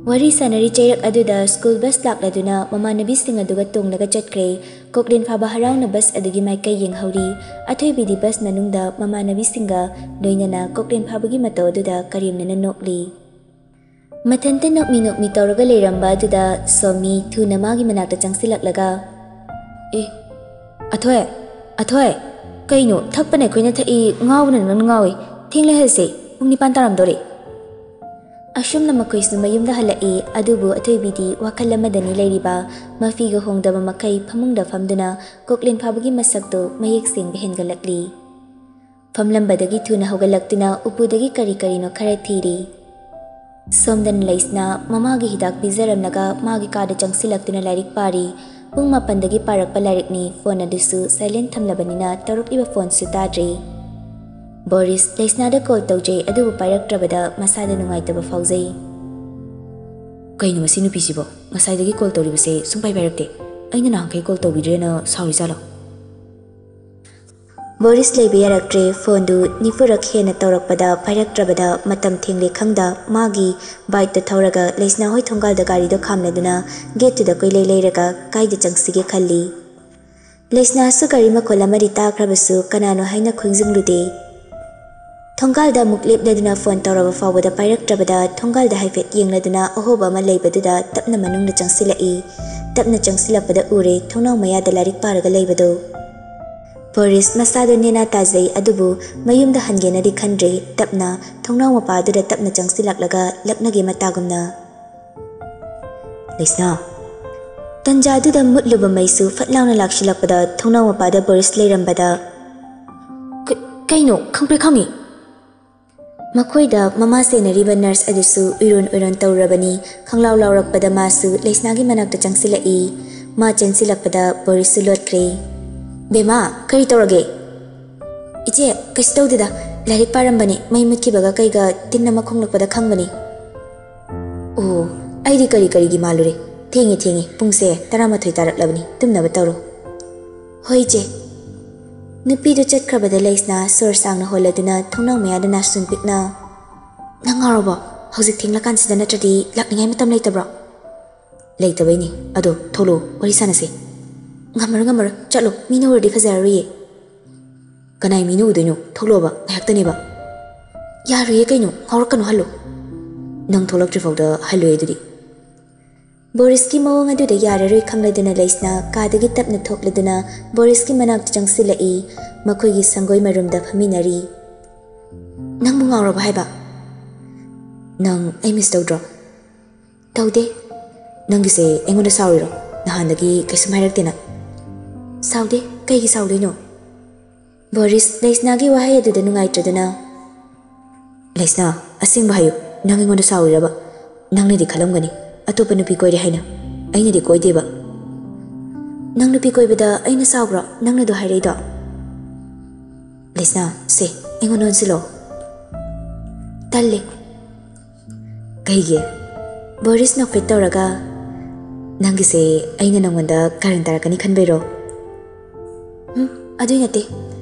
ꯋꯥꯔꯤ ꯁꯥꯟꯅꯔꯤ ꯆꯩꯔꯛ ꯑꯗꯨꯗ ꯁ꯭ꯀꯨꯜ ꯕꯁ ꯂꯥꯛꯂꯗꯨꯅ ꯃꯃꯥꯟꯅꯕꯤꯁꯤꯡ ꯑꯗꯨꯒ ꯇꯣꯡꯂꯒ ꯆꯠꯈ꯭ꯔꯦ꯫ ꯀꯣꯛꯂꯦꯟ ꯐꯥꯕ ꯍꯔꯥꯎꯅ ꯕꯁ ꯑꯗꯨꯒꯤ ꯃꯥꯏꯀꯩ ꯌꯦꯡꯍꯧꯔꯤ꯫ ꯑꯊꯣꯏꯕꯤꯗꯤ ꯕꯁ ꯃꯅꯨꯡꯗ ꯃꯃꯥꯟꯅꯕꯤꯁꯤꯡꯒ ꯂꯣꯏꯅꯅ ꯀꯣꯛꯂꯦꯟ ꯐꯥꯕꯒꯤ ꯃꯇꯧ ꯑꯗꯨꯗ ꯀꯔꯦꯝꯅꯅ ꯅꯣꯛꯂꯤ꯫ ꯃꯊꯟꯇ ꯅꯣꯛꯃꯤ ꯅꯣꯛꯃꯤ ꯇꯧꯔꯒ ꯂꯩꯔꯝꯕ ꯑꯗꯨꯗ ꯁꯣꯃꯤ ꯊꯨꯅ ꯃꯥꯒꯤ ꯃꯅꯥꯛꯇ ꯆꯪꯁꯤꯜꯂꯛꯂꯒ, "ꯑꯦ, ꯑꯊꯣꯏ, ꯑꯊꯣꯏ, ꯀꯩꯅꯣ? ꯊꯛꯄꯅ ꯑꯩꯈꯣꯏꯅ ꯊꯛꯏ, ꯉꯥꯎꯕꯅ ꯅꯪꯅ ꯉꯥꯎꯏ꯫ ꯊꯦꯡꯂꯦ ꯍꯜꯂꯁꯦ, ꯄꯨꯡ ꯅꯤꯄꯥꯟ ꯇꯥꯔꯝꯗꯣꯔꯦ꯫" ꯑꯁꯨꯝꯅ ꯃꯈꯣꯏꯁꯨ ꯃꯌꯨꯝꯗ ꯍꯜꯂꯛꯏ꯫ ꯑꯗꯨꯕꯨ ꯑꯊꯣꯏꯕꯤꯗꯤ ꯋꯥꯈꯜ ꯑꯃꯗꯅꯤ ꯂꯩꯔꯤꯕ꯫ ꯃꯐꯤꯒ ꯍꯣꯡꯗꯕ ꯃꯈꯩ ꯐꯃꯨꯡꯗ ꯐꯝꯗꯨꯅ ꯀꯣꯛꯂꯦꯟ ꯐꯥꯕꯒꯤ ꯃꯁꯛꯇꯨ ꯃꯌꯦꯛ ꯁꯦꯡꯕ ꯍꯦꯟꯒꯠꯂꯛꯂꯤ꯫ ꯐꯝꯂꯝꯕꯗꯒꯤ ꯊꯨꯅ ꯍꯧꯒꯠꯂꯛꯇꯨꯅ ꯎꯄꯨꯗꯒꯤ ꯀꯔꯤ ꯀꯔꯤꯅꯣ ꯈꯔ ꯊꯤꯔꯤ꯫ ꯁꯣꯝꯗꯅ ꯂꯩꯁꯅꯥ ꯃꯃꯥꯒꯤ ꯍꯤꯗꯥꯛ ꯄꯤꯖꯔꯝꯂꯒ ꯃꯥꯒꯤ ꯀꯥꯗ ꯆꯪꯁꯤꯜꯂꯛꯇꯨꯅ ꯂꯥꯏꯔꯤꯛ ꯄꯥꯔꯤ꯫ ꯄꯨꯡ ꯃꯥꯄꯟꯗꯒꯤ ꯄꯥꯔꯛꯄ ꯂꯥꯏꯔꯤꯛꯅꯤ꯫ ꯐꯣꯟ ꯑꯗꯨꯁꯨ ꯁꯥꯏꯂꯦꯟ ꯊꯝꯂꯕꯅꯤꯅ ꯇꯧꯔꯛꯂꯤꯕ ꯐꯣꯟꯁꯨ ꯇꯥꯗ꯭ꯔꯤ꯫ ꯕꯣꯔꯤꯁ ꯂꯩꯁꯅꯥꯗ ꯀꯣꯜ ꯇꯧꯖꯩ, ꯑꯗꯨꯕꯨ ꯄꯥꯏꯔꯛꯇ꯭ꯔꯕꯗ ꯃꯁꯥꯗ ꯅꯨꯡꯉꯥꯏꯇꯕ ꯐꯥꯎꯖꯩ꯫ ꯀꯩꯅꯣ ꯃꯁꯤ ꯅꯨꯄꯤꯁꯤꯕꯣ? ꯉꯁꯥꯏꯗꯒꯤ ꯀꯣꯜ ꯇꯧꯔꯤꯕꯁꯦ ꯁꯨꯡꯄꯥꯏ ꯄꯥꯏꯔꯛꯇꯦ꯫ ꯑꯩꯅ ꯅꯍꯥꯟꯈꯩ ꯀꯣꯜ ꯇꯧꯕꯤꯗ꯭ꯔꯦꯅ ꯁꯥꯎꯔꯤꯖꯥꯠꯂꯣ? ꯕꯣꯔꯤꯁ ꯂꯩꯕ ꯌꯥꯔꯛꯇ꯭ꯔꯦ꯫ ꯐꯣꯟꯗꯨ ꯅꯤꯐꯨꯔꯛ ꯍꯦꯟꯅ ꯇꯧꯔꯛꯄꯗ ꯄꯥꯏꯔꯛꯇ꯭ꯔꯕꯗ ꯃꯇꯝ ꯊꯦꯡꯂꯦ ꯈꯪꯗ ꯃꯥꯒꯤ ꯕꯥꯏꯛꯇ ꯊꯧꯔꯒ ꯂꯩꯁꯅꯥ ꯍꯣꯏ ꯊꯣꯡꯒꯥꯜꯗ ꯒꯥꯔꯤꯗꯣ ꯈꯥꯝꯂꯗꯨꯅ ꯒꯦꯠꯇꯨꯗ ꯀꯣꯏꯂꯩ ꯂꯩꯔꯒ ꯀꯥꯏꯗ ꯆꯪꯁꯤꯒꯦ ꯈꯜꯂꯤ꯫ ꯂꯩꯁꯅꯥꯁꯨ ꯒꯥꯔꯤ ꯃꯈꯣꯜ ꯑꯃꯗꯤ ꯇꯥꯈ꯭ꯔꯕꯁꯨ ꯀꯅꯥꯅꯣ ꯍꯥꯏꯅ ꯈꯨꯡꯖꯤꯡꯂꯨꯗꯦ꯫ ꯊꯣꯡꯒꯥꯜꯗ ꯑꯃꯨꯛ ꯂꯦꯞꯂꯗꯨꯅ ꯐꯣꯟ ꯇꯧꯔꯕ ꯐꯥꯎꯕꯗ ꯄꯥꯏꯔꯛꯇ꯭ꯔꯕꯗ ꯊꯣꯡꯒꯥꯜꯗ ꯍꯥꯏꯐꯦꯠ ꯌꯦꯡꯂꯗꯨꯅ ꯑꯍꯣꯕ ꯑꯃ ꯂꯩꯕꯗꯨꯗ ꯇꯞꯅ ꯃꯅꯨꯡꯗ ꯆꯪꯁꯤꯜꯂꯛꯏ꯫ ꯇꯞꯅ ꯆꯪꯁꯤꯜꯂꯛꯄꯗ ꯎꯔꯦ ꯊꯣꯡꯅꯥꯎ ꯃꯌꯥꯗ ꯂꯥꯏꯔꯤꯛ ꯄꯥꯔꯒ ꯂꯩꯕꯗꯨ꯫ ꯕꯣꯔꯤꯁ ꯃꯁꯥꯗꯣ ꯅꯦꯅꯥ ꯇꯥꯖꯩ, ꯑꯗꯨꯕꯨ ꯃꯌꯨꯝꯗ ꯍꯟꯒꯦꯅꯗꯤ ꯈꯟꯗ꯭ꯔꯦ꯫ ꯇꯞꯅ ꯊꯣꯡꯅꯥꯎ ꯃꯄꯥꯗꯨꯗ ꯇꯞꯅ ꯆꯪꯁꯤꯜꯂꯛꯂꯒ ꯂꯛꯅꯒꯦ ꯃꯇꯥꯒꯨꯝꯅ꯫ ꯂꯩꯁꯅꯥ꯫ ꯇꯟꯖꯥꯗꯨꯗ ꯃꯨꯠꯂꯨꯕ ꯃꯩꯁꯨ ꯐꯠ ꯂꯥꯎꯅ ꯂꯥꯛꯁꯤꯜꯂꯛꯄꯗ ꯊꯣꯡꯅꯥꯎ ꯃꯄꯥꯗ ꯕꯣꯔꯤꯁ ꯂꯩꯔꯝꯕꯗ, "ꯀ-, ꯀꯩꯅꯣ? ꯈꯪꯄ꯭ꯔꯦꯛ ꯈꯪꯉꯤ?" ꯃꯈꯣꯏꯗ ꯃꯃꯥ ꯁꯦꯟꯅꯔꯤꯕ ꯅꯔꯁ ꯑꯗꯨꯁꯨ ꯎꯏꯔꯣꯟ ꯎꯏꯔꯣꯟ ꯇꯧꯔꯨꯔꯕꯅꯤ꯫ ꯈꯪꯂꯥꯎ ꯂꯥꯎꯔꯛꯄꯗ ꯃꯥꯁꯨ ꯂꯩꯁꯅꯥꯒꯤ ꯃꯅꯥꯛꯇ ꯆꯪꯁꯤꯜꯂꯛꯏ꯫ ꯃꯥ ꯆꯦꯟꯁꯤꯜꯂꯛꯄꯗ ꯕꯣꯔꯤꯁꯁꯨ ꯂꯣꯠꯈ꯭ꯔꯦ꯫ "ꯕꯦꯝꯃ, ꯀꯔꯤ ꯇꯧꯔꯒꯦ?" "ꯏꯆꯦ, ꯀꯩꯁꯨ ꯇꯧꯗꯦꯗ, ꯂꯥꯏꯔꯤꯛ ꯄꯥꯔꯝꯕꯅꯤ, ꯃꯩ ꯃꯨꯠꯈꯤꯕꯒ ꯀꯩꯒ ꯇꯤꯟ ꯑꯃ ꯈꯣꯡꯂꯛꯄꯗ ꯈꯪꯕꯅꯤ꯫" "ꯑꯣ, ꯑꯩꯗꯤ ꯀꯔꯤ ꯀꯔꯤꯒꯤ ꯃꯥꯜꯂꯨꯔꯦ꯫ ꯊꯦꯡꯉꯦ, ꯊꯦꯡꯉꯦ, ꯄꯨꯡꯁꯦ ꯇꯔꯥꯃꯥꯊꯣꯏ ꯇꯥꯔꯛꯂꯕꯅꯤ, ꯇꯨꯝꯅꯕ ꯇꯧꯔꯣ꯫" "ꯍꯣꯏ, ꯏꯆꯦ꯫" ꯅꯨꯄꯤꯗꯨ ꯆꯠꯈ꯭ꯔꯕꯗ ꯂꯩꯁꯅꯥ ꯁꯣꯔ ꯁꯥꯡꯅ ꯍꯣꯜꯂꯗꯨꯅ ꯊꯣꯡꯅꯥꯎ ꯃꯌꯥꯗ ꯅꯥꯁꯨꯝ ꯄꯤꯛꯅ, "ꯅꯪ ꯉꯥꯎꯔꯕꯣ? ꯍꯧꯖꯤꯛ ꯊꯦꯡꯂꯀꯥꯟꯁꯤꯗ ꯅꯠꯇ꯭ꯔꯗꯤ ꯂꯥꯛꯅꯤꯡꯉꯥꯏ ꯃꯇꯝ ꯂꯩꯇꯕ꯭ꯔꯣ?" "ꯂꯩꯇꯕꯩꯅꯤ꯫ ꯑꯗꯣ ꯊꯣꯛꯂꯛꯑꯣ, ꯋꯥꯔꯤ ꯁꯥꯟꯅꯁꯦ꯫" "ꯉꯝꯃꯔꯣꯏ, ꯉꯝꯃꯔꯣꯏ, ꯆꯠꯂꯣ, ꯃꯤꯅ ꯎꯔꯗꯤ ꯐꯖꯔꯔꯣꯏꯌꯦ꯫" "ꯀꯅꯥꯏ ꯃꯤꯅ ꯎꯗꯣꯏꯅꯣ? ꯊꯣꯛꯂꯛꯑꯣꯕ, ꯉꯥꯏꯍꯥꯛꯇꯅꯦꯕ꯫" "ꯌꯥꯔꯣꯏꯌꯦ ꯀꯩꯅꯣ, ꯉꯥꯎꯔꯛꯀꯅꯨ, ꯍꯜꯂꯣ꯫" "ꯅꯪ ꯊꯣꯛꯂꯛꯇ꯭ꯔꯤ ꯐꯥꯎꯗ ꯍꯜꯂꯣꯏ ꯑꯗꯨꯗꯤ꯫" ꯕꯣꯔꯤꯁꯀꯤ ꯃꯑꯣꯡ ꯑꯗꯨꯗ ꯌꯥꯔꯔꯣꯏ ꯈꯪꯂꯗꯨꯅ ꯂꯩꯁꯅꯥ ꯀꯥꯗꯒꯤ ꯇꯞꯅ ꯊꯣꯛꯂꯗꯨꯅ ꯕꯣꯔꯤꯁꯀꯤ ꯃꯅꯥꯛꯇ ꯆꯪꯁꯤꯜꯂꯛꯏ꯫ ꯃꯈꯣꯏꯒꯤ ꯁꯪꯒꯣꯏ ꯃꯔꯨꯝꯗ ꯐꯝꯃꯤꯟꯅꯔꯤ꯫ "ꯅꯪꯕꯨ ꯉꯥꯎꯔꯕ ꯍꯥꯏꯕ?" "ꯅꯪ ꯑꯩ ꯃꯤꯁ ꯇꯧꯗ꯭ꯔꯣ?" "ꯇꯧꯗꯦ꯫" "ꯅꯪꯒꯤꯁꯦ ꯑꯩꯉꯣꯟꯗ ꯁꯥꯎꯔꯤꯔꯣ? ꯅꯍꯥꯟꯗꯒꯤ ꯀꯩꯁꯨꯝ ꯍꯥꯏꯔꯛꯇꯦꯅ꯫" "ꯁꯥꯎꯗꯦ, ꯀꯩꯒꯤ ꯁꯥꯎꯗꯣꯏꯅꯣ?" ꯕꯣꯔꯤꯁ ꯂꯩꯁꯅꯥꯒꯤ ꯋꯥꯍꯩ ꯑꯗꯨꯗ ꯅꯨꯡꯉꯥꯏꯇ꯭ꯔꯗꯨꯅ, "ꯂꯩꯁꯅꯥ, ꯑꯁꯦꯡꯕ ꯍꯥꯏꯌꯨ, ꯅꯪ ꯑꯩꯉꯣꯟꯗ ꯁꯥꯎꯔꯤꯔꯕ? ꯅꯪꯅꯗꯤ ꯈꯜꯂꯝꯒꯅꯤ ꯑꯇꯣꯞꯄ ꯅꯨꯄꯤ ꯀꯣꯏꯔꯦ ꯍꯥꯏꯅ, ꯑꯩꯅꯗꯤ ꯀꯣꯏꯗꯦꯕ꯫" "ꯅꯪ ꯅꯨꯄꯤ ꯀꯣꯏꯕꯗ ꯑꯩꯅ ꯁꯥꯎꯕ꯭ꯔꯣ, ꯅꯪꯅꯗꯣ ꯍꯥꯏꯔꯛꯏꯗꯣ?" "ꯂꯩꯁꯅꯥ, ꯁꯦ, ꯑꯩꯉꯣꯟꯗ ꯑꯣꯟꯁꯤꯜꯂꯣ꯫" "ꯇꯜꯂꯦ꯫" "ꯀꯩꯒꯤ?" ꯕꯣꯔꯤꯁ ꯅꯣꯛꯐꯦꯠ ꯇꯧꯔꯒ, "ꯅꯪꯒꯤꯁꯦ ꯑꯩꯅ ꯅꯪꯉꯣꯟꯗ ꯀꯔꯟ ꯇꯥꯔꯛꯀꯅꯤ ꯈꯟꯕꯩꯔꯣ?" "ꯎꯝ, ꯑꯗꯨꯏ ꯅꯠꯇꯦ꯫"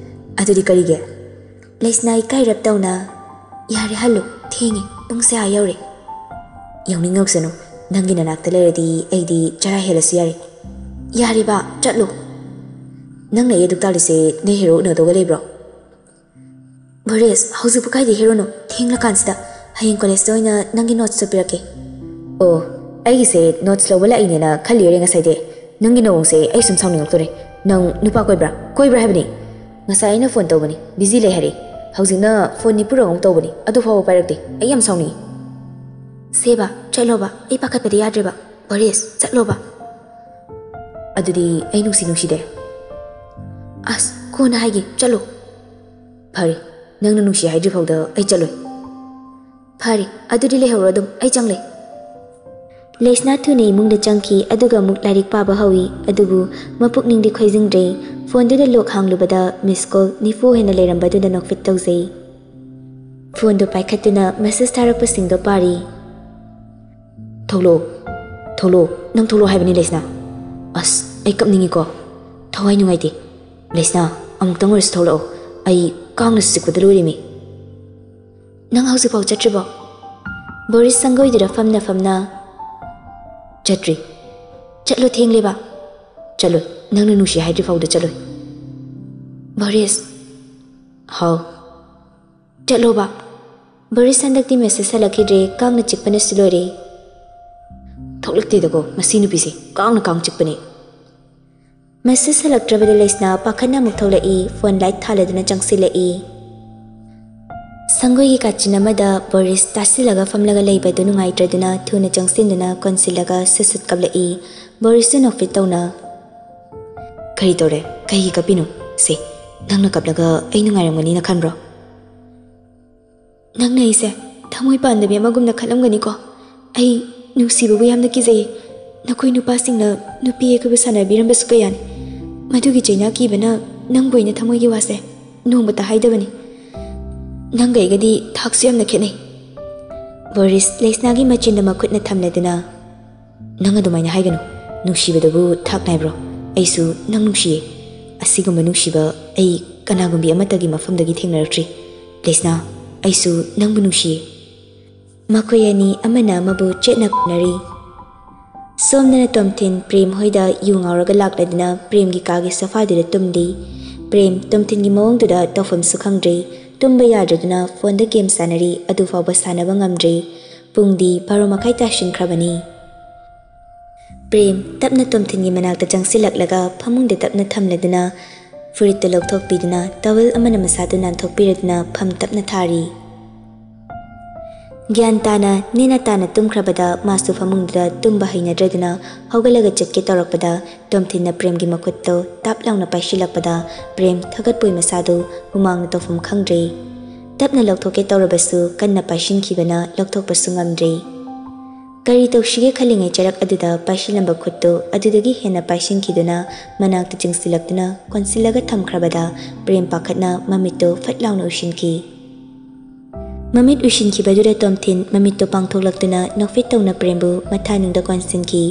"ꯑꯗꯨꯗꯤ ꯀꯔꯤꯒꯤ?" ꯂꯩꯁꯅꯥ ꯏꯀꯥꯏꯔꯞ ꯇꯧꯅ, "ꯌꯥꯔꯦ, ꯍꯜꯂꯨ, ꯊꯦꯡꯉꯦ, ꯄꯨꯡꯁꯦ ꯑꯥ ꯌꯧꯔꯦ꯫" "ꯌꯧꯅꯤꯡ ꯌꯧꯁꯅꯨ, ꯅꯪꯒꯤ ꯅꯅꯥꯛꯇ ꯂꯩꯔꯗꯤ ꯑꯩꯗꯤ ꯆꯔꯥ ꯍꯦꯜꯂꯁꯨ ꯌꯥꯔꯦ꯫" "ꯌꯥꯔꯦꯕ, ꯆꯠꯂꯣ꯫" "ꯅꯪꯅ ꯑꯩ ꯑꯗꯨꯛ ꯇꯥꯜꯂꯤꯁꯦ ꯅꯣꯏ ꯍꯦꯔꯣ ꯎꯅꯗꯧꯒ ꯂꯩꯕ꯭ꯔꯣ?" "ꯕꯣꯔꯤꯁ, ꯍꯧꯖꯤꯛꯄꯨ ꯀꯥꯏꯗ ꯍꯦꯔꯣꯅꯣ? ꯊꯦꯡꯂꯀꯥꯟꯁꯤꯗ꯫ ꯍꯌꯦꯡ ꯀꯣꯂꯦꯖꯇ ꯑꯣꯏꯅ ꯅꯪꯒꯤ ꯅꯣꯠꯁꯇꯣ ꯄꯤꯔꯛꯀꯦ꯫" "ꯑꯣ, ꯑꯩꯒꯤꯁꯦ ꯅꯣꯠꯁ ꯂꯧꯕ ꯂꯥꯛꯏꯅꯦꯅ ꯈꯜꯂꯤꯔꯦ ꯉꯁꯥꯏꯗꯤ꯫ ꯅꯪꯒꯤ ꯅꯑꯣꯡꯁꯦ ꯑꯩ ꯁꯨꯝ ꯁꯥꯎꯅꯤꯡꯉꯛꯇꯣꯔꯦ꯫ ꯅꯪ ꯅꯨꯄꯥ ꯀꯣꯏꯕ꯭ꯔꯥ? ꯀꯣꯏꯕ꯭ꯔꯥ ꯍꯥꯏꯕꯅꯤ? ꯉꯁꯥꯏ ꯑꯩꯅ ꯐꯣꯟ ꯇꯧꯕꯅꯤ, ꯕꯤꯖꯤ ꯂꯩ ꯍꯥꯏꯔꯛꯏ꯫ ꯍꯧꯖꯤꯛꯅ ꯐꯣꯟ ꯅꯤꯐꯨꯔꯛ ꯑꯃꯨꯛ ꯇꯧꯕꯅꯤ, ꯑꯗꯨ ꯐꯥꯎꯕ ꯄꯥꯏꯔꯛꯇꯦ꯫ ꯑꯩ ꯌꯥꯝ ꯁꯥꯎꯅꯤꯡꯉꯤ꯫" "ꯁꯦꯕ, ꯆꯠꯂꯣꯕ, ꯑꯩ ꯄꯥꯈꯠꯄꯗꯤ ꯌꯥꯗ꯭ꯔꯦꯕ꯫ ꯕꯣꯔꯤꯁ, ꯆꯠꯂꯣꯕ꯫" "ꯑꯗꯨꯗꯤ ꯑꯩ ꯅꯨꯡꯁꯤ ꯅꯨꯡꯁꯤꯗꯦ꯫" "ꯑꯁ, ꯀꯣꯟꯅ ꯍꯥꯏꯒꯦ, ꯆꯠꯂꯣ꯫" "ꯐꯔꯦ, ꯅꯪꯅ ꯅꯨꯡꯁꯤ ꯍꯥꯏꯗ꯭ꯔꯤ ꯐꯥꯎꯗ ꯑꯩ ꯆꯠꯂꯣꯏ꯫" "ꯐꯔꯦ, ꯑꯗꯨꯗꯤ ꯂꯩꯍꯧꯔꯣ ꯑꯗꯨꯝ, ꯑꯩ ꯆꯪꯂꯦ꯫" ꯂꯩꯁꯅꯥ ꯊꯨꯅ ꯏꯃꯨꯡꯗ ꯆꯪꯈꯤ, ꯑꯗꯨꯒ ꯑꯃꯨꯛ ꯂꯥꯏꯔꯤꯛ ꯄꯥꯕ ꯍꯧꯏ꯫ ꯑꯗꯨꯕꯨ ꯃꯄꯨꯛꯅꯤꯡꯗꯤ ꯈꯣꯏꯖꯤꯡꯗ꯭ꯔꯦ꯫ ꯐꯣꯟꯗꯨꯗ ꯂꯣꯛ ꯍꯥꯡꯂꯨꯕꯗ ꯃꯤꯁ ꯀꯣꯜ ꯅꯤꯐꯨ ꯍꯦꯟꯅ ꯂꯩꯔꯝꯕꯗꯨꯗ ꯅꯣꯛꯐꯦꯠ ꯇꯧꯖꯩ꯫ ꯐꯣꯟꯗꯨ ꯄꯥꯏꯈꯠꯇꯨꯅ ꯃꯦꯁꯦꯖ ꯊꯥꯔꯛꯄꯁꯤꯡꯗꯣ ꯄꯥꯔꯤ꯫ "ꯊꯣꯛꯂꯛꯑꯣ, ꯊꯣꯛꯂꯛꯑꯣ, ꯅꯪ ꯊꯣꯛꯂꯛꯑꯣ ꯍꯥꯏꯕꯅꯤ ꯂꯩꯁꯅꯥ꯫ ꯑꯁ, ꯑꯩ ꯀꯞꯅꯤꯡꯉꯤꯀꯣ꯫ ꯊꯋꯥꯏ ꯅꯨꯡꯉꯥꯏꯇꯦ꯫ ꯂꯩꯁꯅꯥ, ꯑꯃꯨꯛꯇꯪ ꯑꯣꯏꯔꯁꯨ ꯊꯣꯛꯂꯛꯑꯣ꯫ ꯑꯩ ꯀꯥꯡꯅ ꯆꯤꯛꯄꯗ ꯂꯣꯏꯔꯦꯃꯤ꯫" "ꯅꯪ ꯍꯧꯖꯤꯛꯐꯥꯎ ꯆꯠꯇ꯭ꯔꯤꯕꯣ?" ꯕꯣꯔꯤꯁ ꯁꯪꯒꯣꯏꯗꯨꯗ ꯐꯝꯅ ꯐꯝꯅ, "ꯆꯠꯇ꯭ꯔꯤ꯫" "ꯆꯠꯂꯣ, ꯊꯦꯡꯂꯦꯕ꯫" "ꯆꯠꯂꯣꯏ, ꯅꯪꯅ ꯅꯨꯡꯁꯤ ꯍꯥꯏꯗ꯭ꯔꯤ ꯐꯥꯎꯗ ꯆꯠꯂꯣꯏ꯫" "ꯕꯣꯔꯤꯁ꯫" "ꯍꯥꯎ?" "ꯆꯠꯂꯣꯕ꯫" ꯕꯣꯔꯤꯁ ꯍꯟꯗꯛꯇꯤ ꯃꯦꯁꯦꯖ ꯍꯜꯂꯛꯈꯤꯗ꯭ꯔꯦ, ꯀꯥꯡꯅ ꯆꯤꯛꯄꯅꯁꯨ ꯂꯣꯏꯔꯦ꯫ "ꯊꯣꯛꯂꯛꯇꯦꯗꯀꯣ ꯃꯁꯤ ꯅꯨꯄꯤꯁꯦ, ꯀꯥꯡꯅ ꯀꯥꯡ ꯆꯤꯛꯄꯅꯦ꯫" ꯃꯦꯁꯦꯖ ꯍꯜꯂꯛꯇ꯭ꯔꯕꯗ ꯂꯩꯁꯅꯥ ꯄꯥꯈꯠꯅ ꯑꯃꯨꯛ ꯊꯣꯛꯂꯛꯏ, ꯐꯣꯟ ꯂꯥꯏꯠ ꯊꯥꯜꯂꯗꯨꯅ ꯆꯪꯁꯤꯜꯂꯛꯏ꯫ ꯁꯪꯒꯣꯏꯒꯤ ꯀꯥꯆꯤꯟ ꯑꯃꯗ ꯕꯣꯔꯤꯁ ꯇꯥꯁꯤꯜꯂꯒ ꯐꯝꯂꯒ ꯂꯩꯕꯗꯨ ꯅꯨꯡꯉꯥꯏꯇ꯭ꯔꯗꯨꯅ ꯊꯨꯅ ꯆꯪꯁꯤꯟꯗꯨꯅ ꯀꯣꯟꯁꯤꯜꯂꯒ ꯁꯠ ꯁꯠ ꯀꯞꯂꯛꯏ꯫ ꯕꯣꯔꯤꯁꯇꯨ ꯅꯣꯛꯐꯦꯠ ꯇꯧꯅ, "ꯀꯔꯤ ꯇꯧꯔꯦ? ꯀꯩꯒꯤ ꯀꯞꯄꯤꯅꯣ? ꯁꯦ, ꯅꯪꯅ ꯀꯞꯂꯒ ꯑꯩ ꯅꯨꯡꯉꯥꯏꯔꯝꯒꯅꯤꯅ ꯈꯟꯕ꯭ꯔꯣ?" "ꯅꯪꯅ ꯑꯩꯁꯦ ꯊꯃꯣꯏ ꯄꯥꯟꯗꯕꯤ ꯑꯃꯒꯨꯝꯅ ꯈꯜꯂꯝꯒꯅꯤꯀꯣ꯫ ꯑꯩ ꯅꯨꯡꯁꯤꯕꯕꯨ ꯌꯥꯝꯅ ꯀꯤꯖꯩꯌꯦ꯫ ꯅꯈꯣꯏ ꯅꯨꯄꯥꯁꯤꯡꯅ ꯅꯨꯄꯤ ꯑꯩꯈꯣꯏꯕꯨ ꯁꯥꯟꯅꯕꯤꯔꯝꯕꯁꯨ ꯀꯌꯥꯅꯤ꯫ ꯃꯗꯨꯒꯤ ꯆꯩꯅꯥ ꯀꯤꯕꯅ ꯅꯪꯕꯨ ꯑꯩꯅ ꯊꯃꯣꯏꯒꯤ ꯋꯥꯁꯦ ꯅꯣꯡꯃꯇ ꯍꯥꯏꯗꯕꯅꯤ꯫ ꯅꯪꯒ ꯑꯩꯒꯗꯤ ꯊꯥꯛꯁꯨ ꯌꯥꯝꯅ ꯈꯦꯠꯅꯩ꯫" ꯕꯣꯔꯤꯁ ꯂꯩꯁꯅꯥꯒꯤ ꯃꯆꯤꯟꯗ ꯃꯈꯨꯠꯅ ꯊꯝꯂꯗꯨꯅ, "ꯅꯪ ꯑꯗꯨꯃꯥꯏꯅ ꯍꯥꯏꯒꯅꯨ꯫ ꯅꯨꯡꯁꯤꯕꯗꯕꯨ ꯊꯥꯛ ꯅꯥꯏꯕ꯭ꯔꯣ? ꯑꯩꯁꯨ ꯅꯪ ꯅꯨꯡꯁꯤꯌꯦ꯫ ꯑꯁꯤꯒꯨꯝꯕ ꯅꯨꯡꯁꯤꯕ ꯑꯩ ꯀꯅꯥꯒꯨꯝꯕꯤ ꯑꯃꯠꯇꯒꯤ ꯃꯐꯝꯗꯒꯤ ꯊꯦꯡꯅꯔꯛꯇ꯭ꯔꯤ꯫ ꯂꯩꯁꯅꯥ, ꯑꯩꯁꯨ ꯅꯪꯕꯨ ꯅꯨꯡꯁꯤꯌꯦ꯫" ꯃꯈꯣꯏ ꯑꯅꯤ ꯑꯃꯅ ꯑꯃꯕꯨ ꯆꯦꯠꯅ ꯀꯨꯝꯅꯔꯤ꯫ ꯁꯣꯝꯗꯅ ꯇꯣꯝꯊꯤꯟ ꯄ꯭ꯔꯦꯝ ꯍꯣꯏꯗ ꯌꯨ ꯉꯥꯎꯔꯒ ꯂꯥꯛꯂꯗꯨꯅ ꯄ꯭ꯔꯦꯝꯒꯤ ꯀꯥꯒꯤ ꯁꯣꯐꯥꯗꯨꯗ ꯇꯨꯝꯂꯤ꯫ ꯄ꯭ꯔꯦꯝ ꯇꯣꯝꯊꯤꯟꯒꯤ ꯃꯑꯣꯡꯗꯨꯗ ꯇꯧꯐꯝꯁꯨ ꯈꯪꯗ꯭ꯔꯦ꯫ ꯇꯨꯝꯕ ꯌꯥꯗ꯭ꯔꯗꯨꯅ ꯐꯣꯟꯗ ꯒꯦꯝ ꯁꯥꯟꯅꯔꯤ, ꯑꯗꯨꯐꯥꯎꯕ ꯁꯥꯟꯅꯕ ꯉꯝꯗ꯭ꯔꯦ꯫ ꯄꯨꯡꯗꯤ ꯕꯥꯔꯣ ꯃꯈꯥꯏ ꯇꯥꯁꯤꯟꯈ꯭ꯔꯕꯅꯤ꯫ ꯄ꯭ꯔꯦꯝ ꯇꯞꯅ ꯇꯣꯝꯊꯤꯟꯒꯤ ꯃꯅꯥꯛꯇ ꯆꯪꯁꯤꯜꯂꯛꯂꯒ ꯐꯃꯨꯡꯗ ꯇꯞꯅ ꯊꯝꯂꯗꯨꯅ ꯐꯨꯔꯤꯠꯇꯨ ꯂꯧꯊꯣꯛꯄꯤꯗꯨꯅ ꯇꯋꯦꯜ ꯑꯃꯅ ꯃꯁꯥꯗꯨ ꯅꯥꯟꯊꯣꯛꯄꯤꯔꯗꯨꯅ ꯐꯝ ꯇꯞꯅ ꯊꯥꯔꯤ꯫ ꯒ꯭ꯌꯥꯟ ꯇꯥꯅ ꯅꯦꯅ ꯇꯥꯅ ꯇꯨꯝꯈ꯭ꯔꯕꯗ ꯃꯥꯁꯨ ꯐꯃꯨꯡꯗꯨꯗ ꯇꯨꯝꯕ ꯍꯩꯅꯗ꯭ꯔꯗꯨꯅ ꯍꯧꯒꯠꯂꯒ ꯆꯠꯀꯦ ꯇꯧꯔꯛꯄꯗ ꯇꯣꯝꯊꯤꯟꯅ ꯄ꯭ꯔꯦꯝꯒꯤ ꯃꯈꯨꯠꯇꯨ ꯇꯥꯞ ꯂꯥꯎꯅ ꯄꯥꯏꯁꯤꯜꯂꯛꯄꯗ ꯄ꯭ꯔꯦꯝ ꯊꯀꯠꯄꯣꯏ ꯃꯁꯥꯗꯨ ꯍꯨꯃꯥꯡꯅ ꯇꯧꯐꯝ ꯈꯪꯗ꯭ꯔꯦ꯫ ꯇꯞꯅ ꯂꯧꯊꯣꯛꯀꯦ ꯇꯧꯔꯕꯁꯨ ꯀꯟꯅ ꯄꯥꯏꯁꯤꯟꯈꯤꯕꯅ ꯂꯧꯊꯣꯛꯄꯁꯨ ꯉꯝꯗ꯭ꯔꯦ꯫ ꯀꯔꯤ ꯇꯧꯁꯤꯒꯦ ꯈꯜꯂꯤꯉꯩ ꯆꯔꯛ ꯑꯗꯨꯗ ꯄꯥꯏꯁꯤꯜꯂꯝꯕ ꯈꯨꯠꯇꯨ ꯑꯗꯨꯗꯒꯤ ꯍꯦꯟꯅ ꯄꯥꯏꯁꯤꯟꯈꯤꯗꯨꯅ ꯃꯅꯥꯛꯇ ꯆꯤꯡꯁꯤꯜꯂꯛꯇꯨꯅ ꯀꯣꯟꯁꯤꯜꯂꯒ ꯊꯝꯈ꯭ꯔꯕꯗ ꯄ꯭ꯔꯦꯝ ꯄꯥꯈꯠꯅ ꯃꯃꯤꯠꯇꯨ ꯐꯠ ꯂꯥꯎꯅ ꯎꯏꯁꯤꯟꯈꯤ꯫ ꯃꯃꯤꯠ ꯎꯏꯁꯤꯟꯈꯤꯕꯗꯨꯗ ꯇꯣꯝꯊꯤꯟ ꯃꯃꯤꯠꯇꯨ ꯄꯥꯡꯊꯣꯛꯂꯛꯇꯨꯅ ꯅꯣꯛꯐꯦꯠ ꯇꯧꯅ ꯄ꯭ꯔꯦꯝꯕꯨ ꯃꯊꯥꯅꯨꯡꯗ ꯀꯣꯟꯁꯤꯟꯈꯤ꯫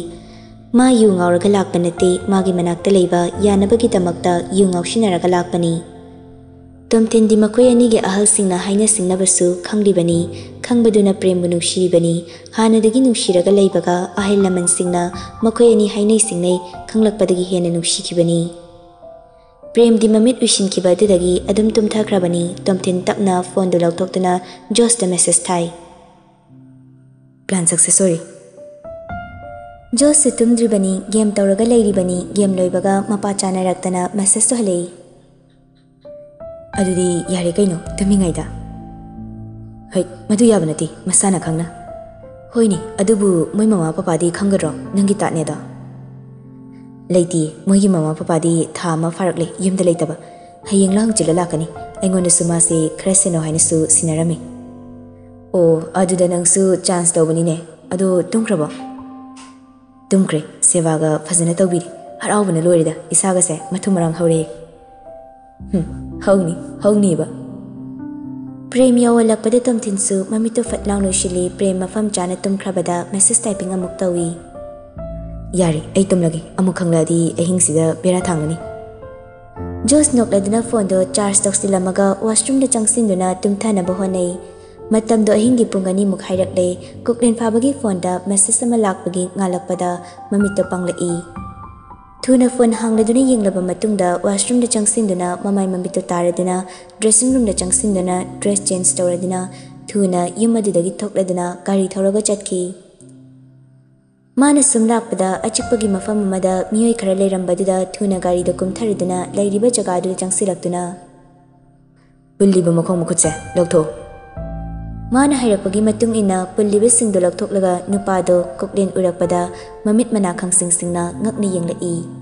ꯃꯥ ꯌꯨ ꯉꯥꯎꯔꯒ ꯂꯥꯛꯄ ꯅꯠꯇꯦ, ꯃꯥꯒꯤ ꯃꯅꯥꯛꯇ ꯂꯩꯕ ꯌꯥꯅꯕꯒꯤꯗꯃꯛꯇ ꯌꯨ ꯉꯥꯎꯁꯤꯟꯅꯔꯒ ꯂꯥꯛꯄꯅꯤ꯫ ꯇꯣꯝꯊꯤꯟꯗꯤ ꯃꯈꯣꯏ ꯑꯅꯤꯒꯤ ꯑꯍꯜꯁꯤꯡꯅ ꯍꯥꯏꯅ ꯁꯤꯡꯅꯕꯁꯨ ꯈꯪꯂꯤꯕꯅꯤ꯫ ꯈꯪꯕꯗꯨꯅ ꯄ꯭ꯔꯦꯝꯕꯨ ꯅꯨꯡꯁꯤꯔꯤꯕꯅꯤ꯫ ꯍꯥꯟꯅꯗꯒꯤ ꯅꯨꯡꯁꯤꯔꯒ ꯂꯩꯕꯒ ꯑꯍꯜ ꯂꯃꯟꯁꯤꯡꯅ ꯃꯈꯣꯏ ꯑꯅꯤ ꯍꯥꯏꯅꯩ ꯁꯤꯡꯅꯩ ꯈꯪꯂꯛꯄꯗꯒꯤ ꯍꯦꯟꯅ ꯅꯨꯡꯁꯤꯈꯤꯕꯅꯤ꯫ ꯄ꯭ꯔꯦꯝꯗꯤ ꯃꯃꯤꯠ ꯎꯏꯁꯤꯟꯈꯤꯕ ꯑꯗꯨꯗꯒꯤ ꯑꯗꯨꯝ ꯇꯨꯝꯊꯈ꯭ꯔꯕꯅꯤ꯫ ꯇꯣꯝꯊꯤꯟ ꯇꯞꯅ ꯐꯣꯟꯗꯨ ꯂꯧꯊꯣꯛꯇꯨꯅ ꯖꯣꯁꯇ ꯃꯦꯁꯦꯖ ꯊꯥꯏ꯫ "Plan success ꯑꯣꯏꯔꯦ꯫" ꯖꯣꯁꯁꯨ ꯇꯨꯝꯗ꯭ꯔꯤꯕꯅꯤ, ꯒꯦꯝ ꯇꯧꯔꯒ ꯂꯩꯔꯤꯕꯅꯤ꯫ ꯒꯦꯝ ꯂꯣꯏꯕꯒ ꯃꯄꯥ ꯆꯥꯅꯔꯛꯇꯅ ꯃꯦꯁꯦꯖꯁꯨ ꯍꯜꯂꯛꯏ꯫ "ꯑꯗꯨꯗꯤ ꯌꯥꯔꯦ ꯀꯩꯅꯣ, ꯇꯨꯝꯃꯤꯉꯩꯗ꯫" "ꯍꯩ, ꯃꯗꯨ ꯌꯥꯕ ꯅꯠꯇꯦ, ꯃꯁꯥꯅ ꯈꯪꯅ꯫" "ꯍꯣꯏꯅꯦ, ꯑꯗꯨꯕꯨ ꯃꯣꯏ ꯃꯃꯥ ꯄꯄꯥꯗꯤ ꯈꯪꯒꯗ꯭ꯔꯣ ꯅꯪꯒꯤ ꯇꯥꯠꯅꯦꯗꯣ?" "ꯂꯩꯇꯦ, ꯃꯣꯏꯒꯤ ꯃꯃꯥ ꯄꯄꯥꯗꯤ ꯊꯥ ꯑꯃ ꯐꯥꯔꯛꯂꯦ ꯌꯨꯝꯗ ꯂꯩꯇꯕ꯫ ꯍꯌꯦꯡꯂ ꯍꯪꯆꯤꯠꯂ ꯂꯥꯛꯀꯅꯤ꯫ ꯑꯩꯉꯣꯟꯗꯁꯨ ꯃꯥꯁꯦ ꯈꯔ ꯁꯦꯟꯅꯧ ꯍꯥꯏꯅꯁꯨ ꯁꯤꯟꯅꯔꯝꯃꯤ꯫" "ꯑꯣ, ꯑꯗꯨꯗ ꯅꯪꯁꯨ ꯆꯥꯟꯁ ꯂꯧꯕꯅꯤꯅꯦ꯫ ꯑꯗꯣ ꯇꯨꯝꯈ꯭ꯔꯕꯣ?" "ꯇꯨꯝꯈ꯭ꯔꯦ, ꯁꯦꯕꯥꯒ ꯐꯖꯅ ꯇꯧꯕꯤꯔꯦ꯫ ꯍꯔꯥꯎꯕꯅ ꯂꯣꯏꯔꯦꯗ, ꯏꯁꯥꯒꯁꯦ ꯃꯊꯨꯝ ꯃꯔꯥꯡ ꯍꯧꯔꯦ꯫" "ꯍꯨꯝ, ꯍꯧꯅꯤ, ꯍꯧꯅꯤꯕ꯫" ꯄ꯭ꯔꯦꯝ ꯌꯧꯍꯜꯂꯛꯄꯗ ꯇꯣꯝꯊꯤꯟꯁꯨ ꯃꯃꯤꯠꯇꯨ ꯐꯠ ꯂꯥꯎꯅ ꯎꯏꯁꯤꯜꯂꯤ꯫ ꯄ꯭ꯔꯦꯝ ꯃꯐꯝ ꯆꯥꯅ ꯇꯨꯝꯈ꯭ꯔꯕꯗ message typing ꯑꯃꯨꯛ ꯇꯧꯏ꯫ "ꯌꯥꯔꯦ, ꯑꯩ ꯇꯨꯝꯂꯒꯦ, ꯑꯃꯨꯛ ꯈꯪꯂꯛꯑꯗꯤ ꯑꯍꯤꯡꯁꯤꯗ ꯕꯦꯔꯥ ꯊꯥꯡꯒꯅꯤ꯫" ꯖꯣꯁ ꯅꯣꯛꯂꯗꯨꯅ ꯐꯣꯟꯗꯣ charge ꯇꯧꯁꯤꯜꯂꯝꯃꯒ washroomꯗ ꯆꯪꯁꯤꯟꯗꯨꯅ ꯇꯨꯝꯊꯅꯕ ꯍꯣꯠꯅꯩ꯫ ꯃꯇꯝꯗꯣ ꯑꯍꯤꯡꯒꯤ ꯄꯨꯡ ꯑꯅꯤꯃꯨꯛ ꯍꯥꯏꯔꯛꯂꯦ꯫ ꯀꯨꯛꯂꯦꯟ ꯐꯥꯕꯒꯤ ꯐꯣꯟꯗ message ꯑꯃ ꯂꯥꯛꯄꯒꯤ ꯉꯥꯜꯂꯛꯄꯗ ꯃꯃꯤꯠꯇꯣ ꯄꯥꯡꯂꯛꯏ꯫ ꯊꯨꯅ ꯐꯣꯟ ꯍꯥꯡꯂꯗꯨꯅ ꯌꯦꯡꯂꯕ ꯃꯇꯨꯡꯗ washroomꯗ ꯆꯪꯁꯤꯟꯗꯨꯅ ꯃꯃꯥꯏ ꯃꯃꯤꯠꯇꯨ ꯇꯥꯔꯗꯨꯅ dressing roomꯗ ꯆꯪꯁꯤꯟꯗꯨꯅ dress change ꯇꯧꯔꯗꯨꯅ ꯊꯨꯅ ꯌꯨꯝ ꯑꯗꯨꯗꯒꯤ ꯊꯣꯛꯂꯗꯨꯅ ꯒꯥꯔꯤ ꯊꯧꯔꯒ ꯆꯠꯈꯤ꯫ ꯃꯥꯅ ꯁꯨꯝ ꯂꯥꯛꯄꯗ ꯑꯆꯤꯛꯄꯒꯤ ꯃꯐꯝ ꯑꯃꯗ ꯃꯤꯑꯣꯏ ꯈꯔ ꯂꯩꯔꯝꯕꯗꯨꯗ ꯊꯨꯅ ꯒꯥꯔꯤꯗ ꯀꯨꯝꯊꯔꯗꯨꯅ ꯂꯩꯔꯤꯕ ꯖꯒꯥꯗꯨꯗ ꯆꯪꯁꯤꯜꯂꯛꯇꯨꯅ, "ꯄꯨꯜꯂꯤꯕ ꯃꯈꯣꯡ ꯃꯈꯨꯠꯁꯦ ꯂꯧꯊꯣꯛ꯫" ꯃꯥꯅ ꯍꯥꯏꯔꯛꯄꯒꯤ ꯃꯇꯨꯡ ꯏꯟꯅ ꯄꯨꯜꯂꯤꯕꯁꯤꯡꯗꯨ ꯂꯧꯊꯣꯛꯂꯒ ꯅꯨꯄꯥꯗꯣ ꯀꯨꯛꯂꯦꯟ ꯎꯔꯛꯄꯗ ꯃꯃꯤꯠ ꯃꯅꯥ ꯈꯪꯁꯤꯡ ꯁꯤꯡꯅ ꯉꯛꯅ ꯌꯦꯡꯂꯛꯏ꯫